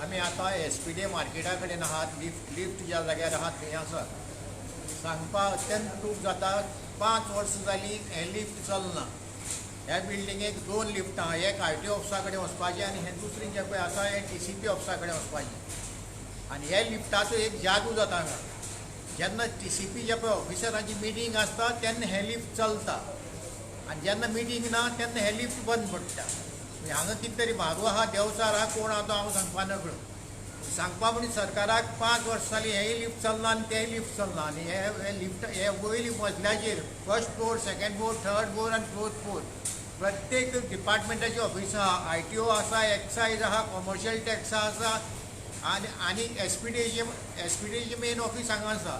आमी आतां एस.पी.डी मार्केटा कडेन आहात. लिफ्ट ज्या जाग्यार आहात थंय आसा. सांगपाक अत्यंत दूख जाता. 5 वर्सां जालीं हें लिफ्ट चलना. ह्या बिल्डिंगेक 2 लिफ्ट आहा. एक आर टी ऑफिसा कडेन वचपाचें आनी हें दुसरें जें पळय आसा हें टी.सी.पी ऑफिसा कडेन वचपाचें. आनी ह्या लिफ्टाचो एक जादू जाता हांगा. जेन्ना टी.सी.पी जे पळय ऑफिसरांची मिटींग आसता तेन्ना हें लिफ्ट चलता आनी जेन्ना मिटींग ना तेन्ना हें लिफ्ट बंद पडटा. हांगा कितें तरी म्हारू आहा, देंवचार आहा, कोण आहा तो हांव सांगपा नकळो. सांगपा म्हणजे सरकाराक 5 वर्सां जालीं हेंय लिफ्ट चलना आनी तेंय लिफ्ट चलना. आनी हे लिफ्ट हे वयली मजल्याचेर 1st floor, 2nd floor, 3rd floor आनी 4th floor प्रत्येक डिपार्टमेंटाची ऑफिसां आहा. आर.टी.ओ आसा, एक्सायज आहा, कॉमर्शियल टॅक्स आसा आनी आनी एस.पी.डीचे मेन ऑफीस हांगा आसा.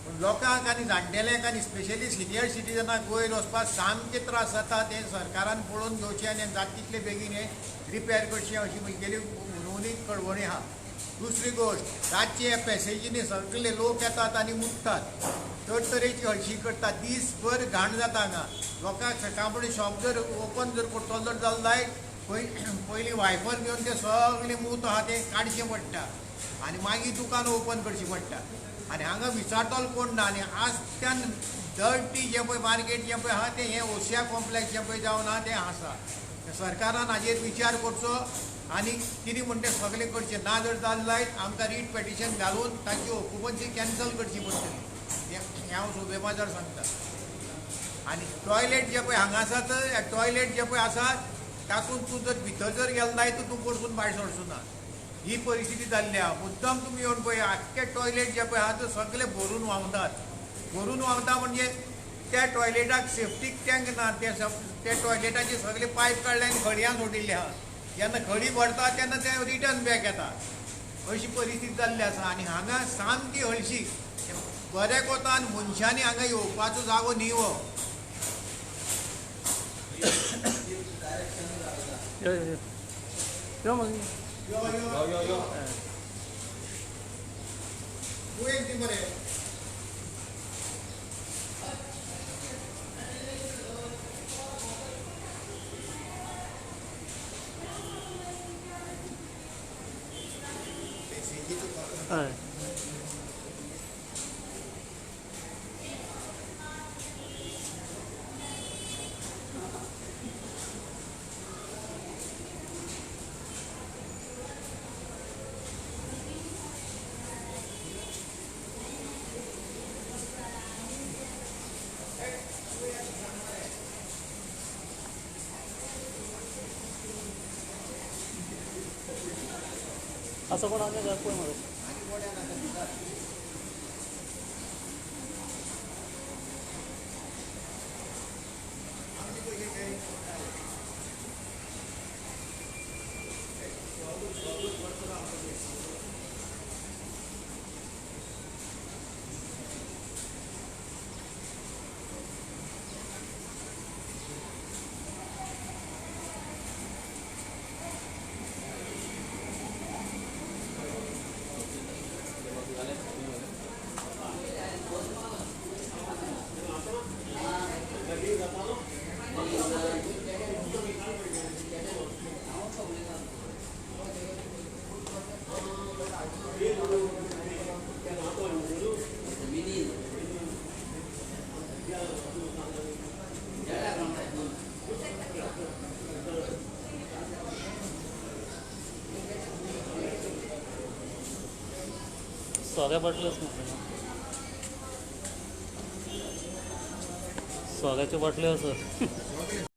पूण लोकांक आनी जाणटेल्यांक आनी स्पेशली सिनियर सिटीजनाक वयर वचपाक सामके त्रास जाता. तें सरकारान पळोवन घेवचें आनी जाता तितले बेगीन हें रिपेर करचें अशी म्हगेली हुनहुनीत कळवणी आहा. दुसरी गोश्ट, रातचे ह्या पॅसेजींनी सगळे लोक येतात आनी मुततात, तरेतरेची हळशी करतात. दीसभर घाण जाता हांगा. लोकांक सकाळ फुडें शॉप जर ओपन जर करतलो जर जाल्यार जायत पयलीं वायफर घेवन तें सगळें मूत आहा तें काडचें पडटा आनी मागीर दुकान ओपन करचें पडटा. आनी हांगा विचारतलो कोण ना. आनी आजच्यान डर्टी जें पळय मार्केट जें पळय आहा तें हें ओसिया कॉम्प्लेक्स जें पळय जावन आहा तें आसा. सरकारान हाजेर विचार करचो आनी कितें म्हणटा तें सगळें करचें. ना जर जालें जायत आमकां रीट पेटिशन घालून तांची ऑक्युपन्सी कॅन्सल करची पडटली, हें हांव सोबे माजार सांगता. आनी टॉयलेट जें पळय हांगा आसा तर टॉयलेट जें पळय आसा तातूंत तूं जर भितर जर गेलो जायत तर तूं परतून भायर सरचो ना. ही परिस्थिती जाल्ली आहा. मुद्दम तुमी येवन पळय आख्खे टॉयलेट जे पळय आहा ते सगळे भरून व्हांवतात. भरून व्हांवता म्हणजे त्या टॉयलेटाक सेफ्टीक टँक ना. ते टॉयलेटाचे सगळे पायप काडले आनी खडयान सोडिल्ले आहा. जेन्ना खडी भरता तेन्ना ते रिटर्न बॅक येता. अशी परिस्थिती जाल्ली आसा. आनी हांगा सामकी हळशी बऱ्या कोतान मनशांनी हांगा येवपाचो जागो न्ही हो. यो मागीर यो यो यो यो तूं एक दी मरे. हय. असं कोण आसा जाल्यार पळय मरे. सोऱ्या बाटल्योच मरे. सोऱ्याच्यो बाटल्यो आसात.